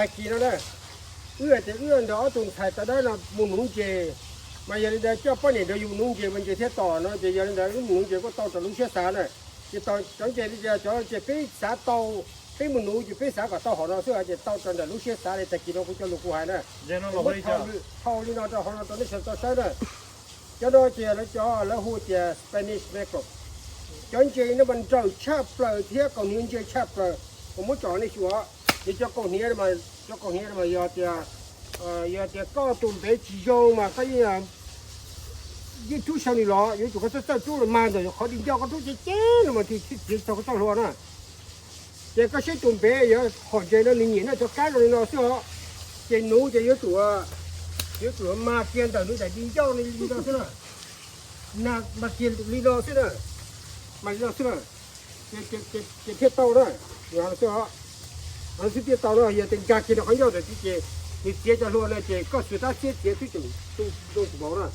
Tag kis no na, wb tias wb ntawm ob tug ntxhais tau dawb no mus nuv ntses, mas yog li ntawd coj poj niam nrog yus mus nuv ntses mas ntses thiaj tom no ces yog li ntawd wb mus nuv ntses kuj tau raws lub siab xav na. Ces cov ntses li tias cov ntses peb xav tau, peb mus nuv ces peb xav kom tau hom no xwb ces tau raws ntawm lub siab xav li tag kis no kuv cov lus kuv hais na. Thau li no rau hauv no rau nej sawv daws tau saib na. Cov no ces lawv cov lawv hu tias Spanish mackerel. Cov ntses no mas nrawm tshaj plaws thiab kaus hniav ntse tshaj plaws. Kuv muab tsom nej xyuas, yog cov kaus hniav, cov kaus hniav mas yog tias, yog tias koj tus npev tsis zoo mas koj yeej, yeej rub xyaw nws los, yuav tsum koj txawj txawj rub los mas ntawm qhov di ncauj koj rub ceev ceev no mas thiaj txiav tsis tau koj txoj hlua na. Ces koj saib tus npev yog hom ntses no nws nyiam noj cov kab zoo li no xwb os. Ces nuv ces yuav tsum, yuav tsum mas kiag ntawm nws daim di ncauj li no xwb na. Mas kiag li no xwb na, mas li no xwb na, ces thiaj tau na. Xwb thiaj tau na, yog tias nkag kiag rau qhov ncauj ntawm tid ces nws txiav cov hlua no ces koj xwm tab txiab txiav twb tseem tu zoo tus vauv na.